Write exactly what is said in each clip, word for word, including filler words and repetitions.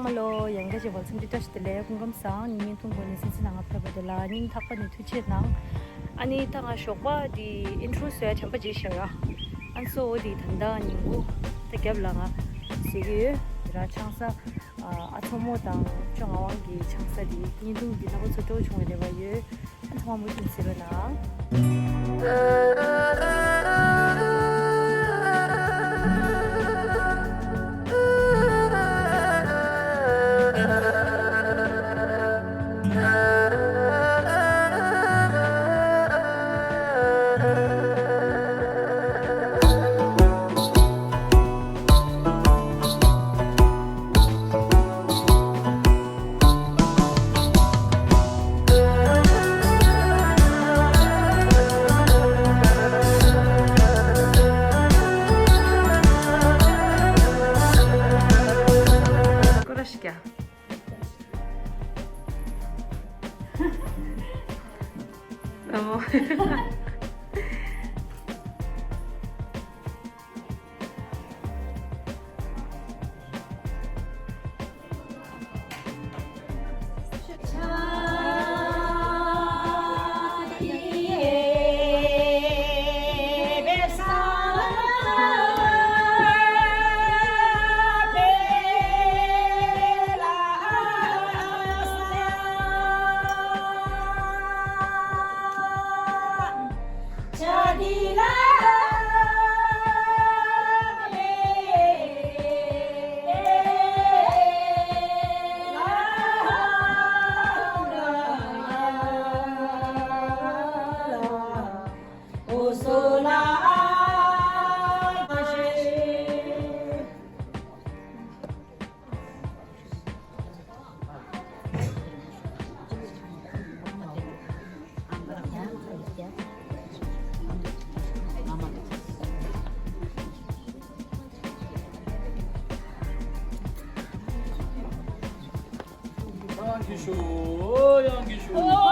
ཧ་ལོ། ཡང་བསྐྱར་བཅར་བ་ལ་འཚམས་འདྲི་བཀྲ་ཤིས་བདེ་ལེགས། སྐུ་ཁམས་བཟང་། ངས་བརྙན་ཐུང་འགོ་ནས་སེམས་སེམས་ནང་ང་ཕེབས་པ་དེ་ལ་སྙིང་ཐག་པ་ནས་ཐུགས་རྗེ་གནང་། ཨ་ནི་ད་ང་ཞོགས་པ་འདི་ཨིན་ཊོ་བཟོ་ཡ་དྲན་པ་བརྗེད་ཤག་ཡ། ཨ་ནི་སོ་འོ་དེ་ད་ལྟ་ཉིན་གུང་ད་རྒྱབ་ལ་ང་བཟོ་གི་ཡོད། དེ་ར་ཆང་ས་ཨ་མཚོ་མོ་དང་ཅོ་ངག་དབང་གི་ཆང་ས་དེ་བརྙན་ཐུང་འདི་རྣམ་པ་ཚོ་སྤྲོ་བོ་བྱུང་བའི་རེ་བ་ཡོད། ཚང་མ་མུ་མཐུད་གཟིགས་རོགས་གནང་། སྐོར་ར་ཞིག་ཀྱང་། ཨོ། ཡང་གི་ཤོག་ཡང་གི་ཤོག་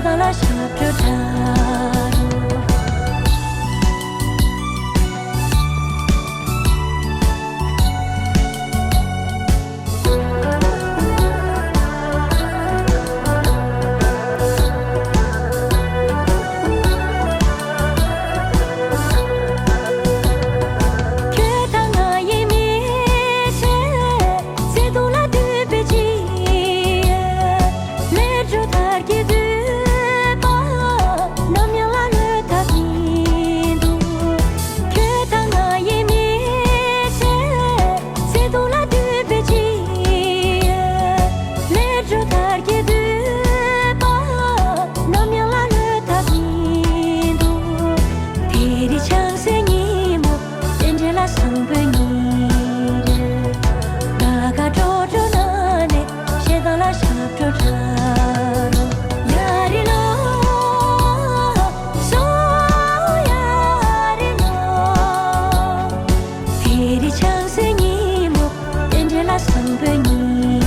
ལ་ཞབས་བྲོ་གྲགས་རོགས། ཁྱོད་དང་ང་ཡི་མི་ཚེ། བརྩེ་དུང་ལ་འདུད་པའི་ཕྱིར། ལས་འཕྲོ་མཐར་གྱིས་བསྡུས་པ། ནམ་ཡང་ལ་ལྷོད་ཐབས་མི་འདུག་ཁྱོད་དང་ང་ཡི་མི་ཚེ། བརྩེ་དུང་ལ་འདུད་པའི་ཕྱིར། ལས་འཕྲོ་མཐར་གྱིས་བསྡུས་པ། ནམ་ཡང་ལ་ལྷོད་ཐབས་མི་འདུག་དེ་རིང་བྱང་སེམས་ཉིན་མོ། རྟེན་འབྲེལ་ལ་བཟང་པོའི་ཉིན་རེ། དགའ་དགའ་སྤྲོ་སྤྲོ་ན་ནས། ཞེ་སྡང་ལ་ཞབས་བྲོ་གྲགས་རོགས། ཡ་རི་ལོ། སོ་ཡ་རི་ལོ། དེ་རིང་བྱང་སེམས་ཉིན་མོ། རྟེན་འབྲེལ་ལ་བཟང་པོའི་ཉིན་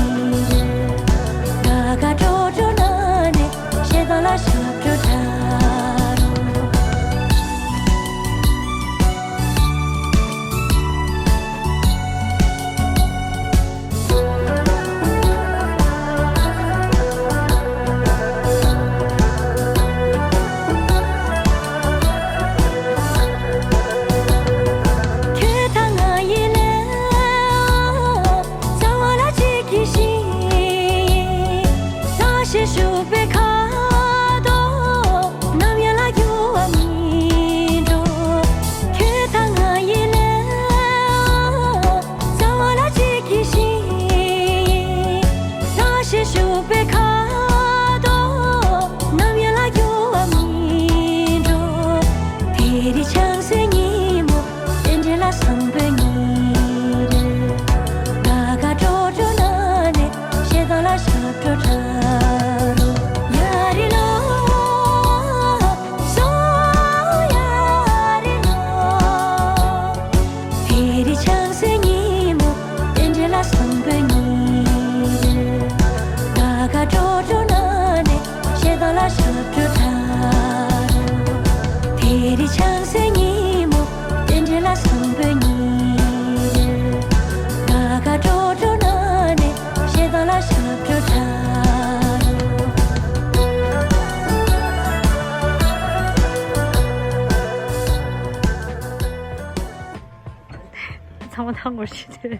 རེ། དགའ་དགའ་སྤྲོ་སྤྲོ་ན་ནས། ཞེ་སྡང་ལ་ཞབས་བྲོ་གྲགས་རོགས། ཁྱོད་དང་ང་ཡི་ལས། རྩ་བ་ལ་གཅིག་གི་ཞིང་། ལྷ་ཞིག་བཞུགས་པའི་ཁ་དོག་ནམ་ཡང་ལ་འགྱུར་བ་མི་འགྲོ། ཁྱོད་དང་ང་ཡི་ལས། རྩ་བ་ལ་གཅིག་གི་ཞིང་། ལྷ་ཞིག་བཞུགས་པའི་ཁ་དོག་ནམ་ཡང་ལ་འགྱུར་བ་མི་འགྲོ། དེ་རིང་བྱང་སེམས་ཉིན་མོ། རྟེན་འབྲེལ་ལ་བཟང་པོའི་ཉིན་རེ། དགའ་དགའ་སྤྲོ་སྤྲོ་ན་ནས། ཞེ་སྡང་ལ་ཞབས་བྲོ་གྲགས་རོགས། ཡ་རི་ལོ། སོ་ཡ་རི་ལོ། དེ་རིང་བྱང་སེམས་ཉིན་མོ། རྟེན་འབྲེལ་ལ་བཟང་པོའི་ཉིན་རེ། དགའ་དགའ་སྤྲོ་སྤྲོ་ན་ནས། ཞེ་སྡང་ལ་ཞབས་བྲོ་གྲགས་རོགས། དེ་རིང་བྱང་སེམས་ཉིན་མོ། རྟེན་འབྲེལ་ལ་བཟང་པོའི་ཉིན་རེ། དགའ་དགའ་སྤྲོ་སྤྲོ་ན་ནས། ཞེ་སྡང་ལ་ཞབས་བྲོ་གྲགས་རོགས། ཚང་མ་ཐང་གོར་ཞིག་དེ།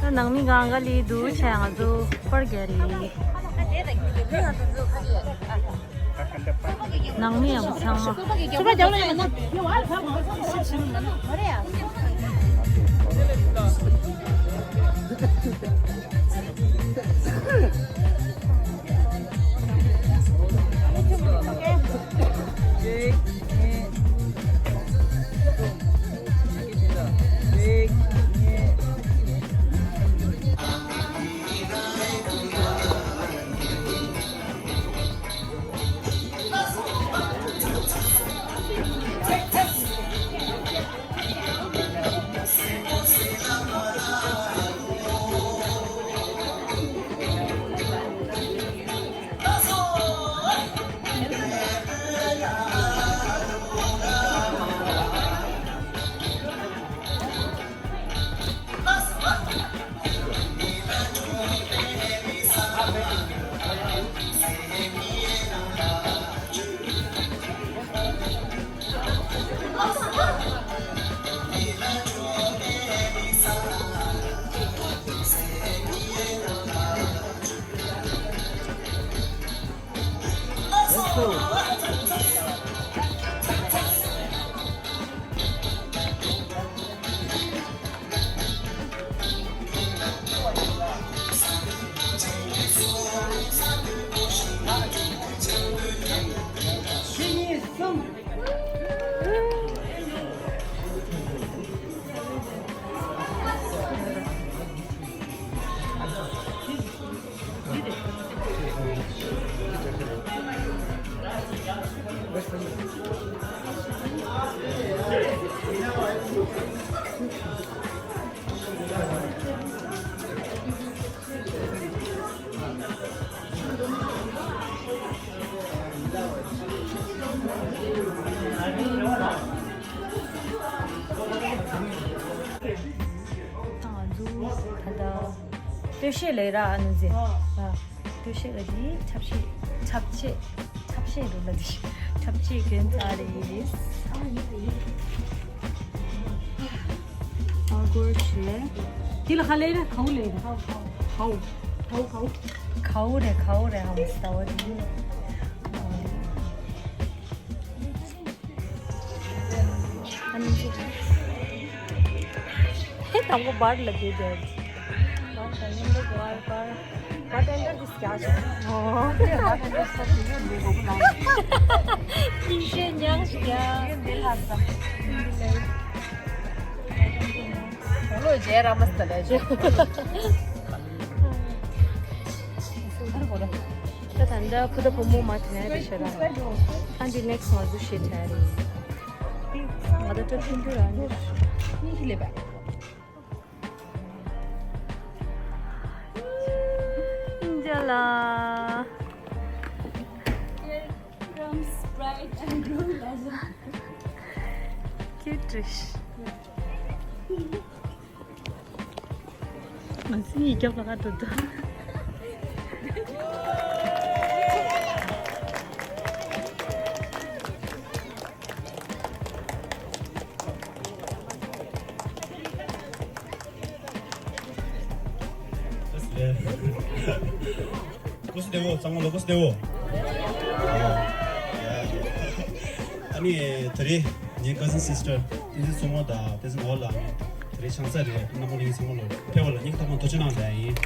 ད་ནང་མི་གང་ག་ལི་འདུག་བྱས་ང་ཚོ་པར་རྒྱག་རེད། ནང་མི་ཡང་ཚང་མ། སྟོད་གཞས་ལས་ར་ཨ་ནུ་ཟེ། ཨ། སྟོད་གཞས་ལ་དེ་འཁྲབ་གཞས། འཁྲབ་ཆས། འཁྲབ་གཞས་རུ་ལ་དེ། འཁྲབ་ཆས་གྱོན་ཚར་རེད། ཨ་གོར་ཆེ། དེ་ལ་ཁ་ལས་ར་ཁའུ་ལས་ར། ཁའུ། ཁའུ་ཁའུ། ཁའུ་རེད། ཁའུ་རེད། ཧམ་སྟ་བ་དེ། ཨ་ནི། ཧེ། དང་པོ་བར་ལ་དེ་དེ། བར་བར་བར་ཏན་ཏན་དེ་སྐྱ་ཆ། ཨོ། ཁྱི་ཤེས་ཉང་སྐྱ། ལོ་རྗེས་ར་མ་སྟ་ལས་རྗེས། ད་ད་ལྟ་ཕུ་ད་ཕུ་མོ་མ་ཐི་ནས་རེ་ཤ་ར། ཨ་འདི་ནེགསི་ང་ཚོ་ཤེས་ཐལ་རེད། ང་ད་ཏྲ་ཕུན་ཏུ་ར་ནི་ཤི་ལེ་བ། འཇ་ལ། Here comes bride and groom. ཁྱེད་ཀྱིས། ང་ཚོ་གཉིས་རྒྱབ་ལ་ཁ་འགྲོ་འདུག་སྐུ་གཟུགས་བདེ་པོ། ཚང་མ་ལ་སྐུ་གཟུགས་བདེ་པོ། ཨ་ནི་དེ་རིང་ངའི་cousin sister བསྟན་འཛིན་བཙུན་མ་དང་བསྟན་འཛིན་ངག་དབང་ལགས་དེ་རིང་བྱང་ས་རེད། རྣམ་པ་ལྷན་རྒྱས་ཚང་མ་ལ་ཕེབས་པ་ལ་སྙིང་ཐག་པ་ནས་ཐུགས་རྗེ་གནང་ལབ་ཡིན།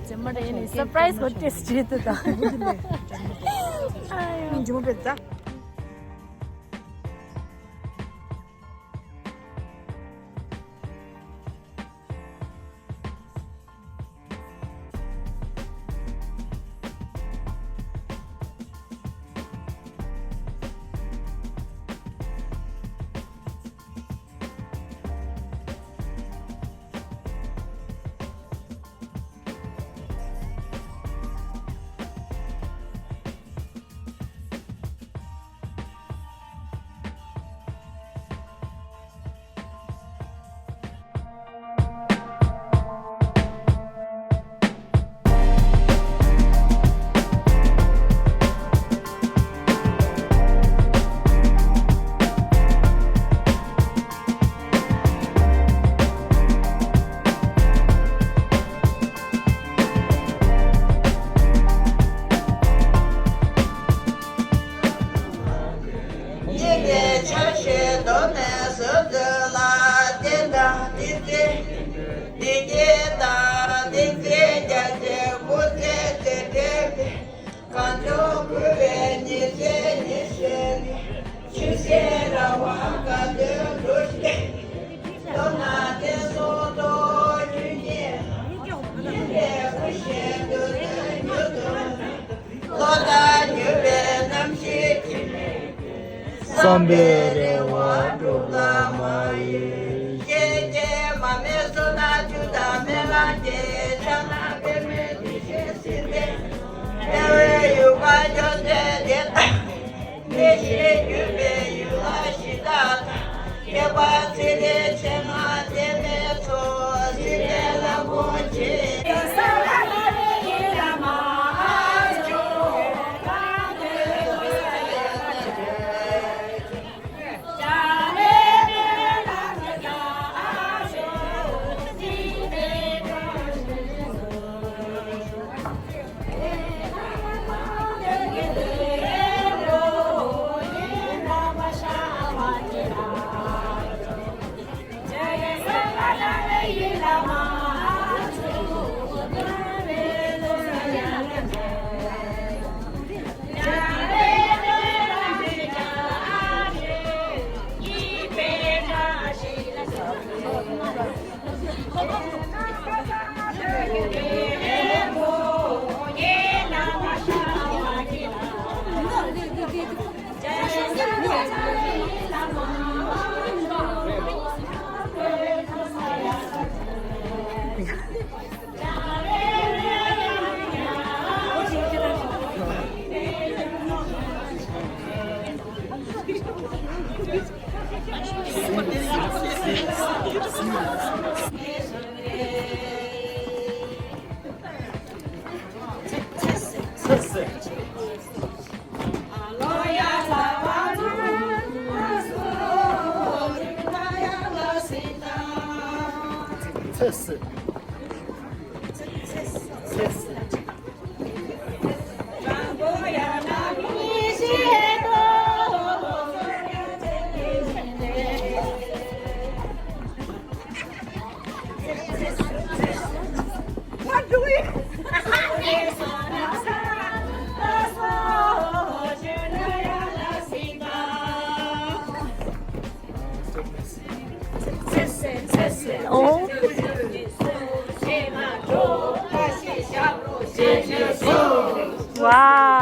ཟེར་མ་རེད་ནི་སར་པ་རའི་ཛི་གོ་ཊེ་སི་ཊི་རེད་ད། ཨ་ཡོ། མིང་ཇི་མོ་པེ་ད། སྙིགས་མའི་ཆར་ཞོད་དུ་མའི་ཟུར་དུ་ལ་བསྟན་དང་བསྟན་འཛིན་བདེ་སྐྱིད་དང་བསྟན་འཛིན་རྒྱ་ཆེ་སྐུ་ཚེ་བརྟན་པའི། གངས་ལྗོངས་བསྐུལ་བའི་ཉི་ཟེར་ཉི་ཟེར་ནས། ཆོས་སྲིད་རང་དབང་དགའ་སྟོན་འགྲུབ་ཤིག་སྟོབས་དང་བསྟན་སྲུང་ཐོག་ཆོས་ཉིད་ཉིད་ལས་སྐུ་གཞོན་འདུ་འཛོམས་མྱུར་དུ་ན། བློ་ཐག་ཉེ་བའི་རྣམ་ཤེས་འཆི་མེད་ཀྱི། བསམ་པའི་རེ་བ་འགྲུབ་པར་མ་ཡིན། ཞེས་བཅས་མར་མེ་མཚོ་ནང་བཅུད་དང་སྨན་གླིང་གི་ཕྱག་ན་པདྨོའི་བདེ་གཤེགས་སྲིད་མཐའི་དཔལ་བའི་ཡུལ་པ་ཅོག་ཙེ་འདི་དང་། ཡེ་ཤེས་བརྒྱུད་པའི་ཡུལ་ལྷ་གཞི་བདག་དང་། ཁྱད་པར་ཚེ་རིང་ཚེ་སྔ་ཚེ་སྨད་ཚོ་སྲིད་པའི་བླ་མགོན་ཆེ། ཝའོ།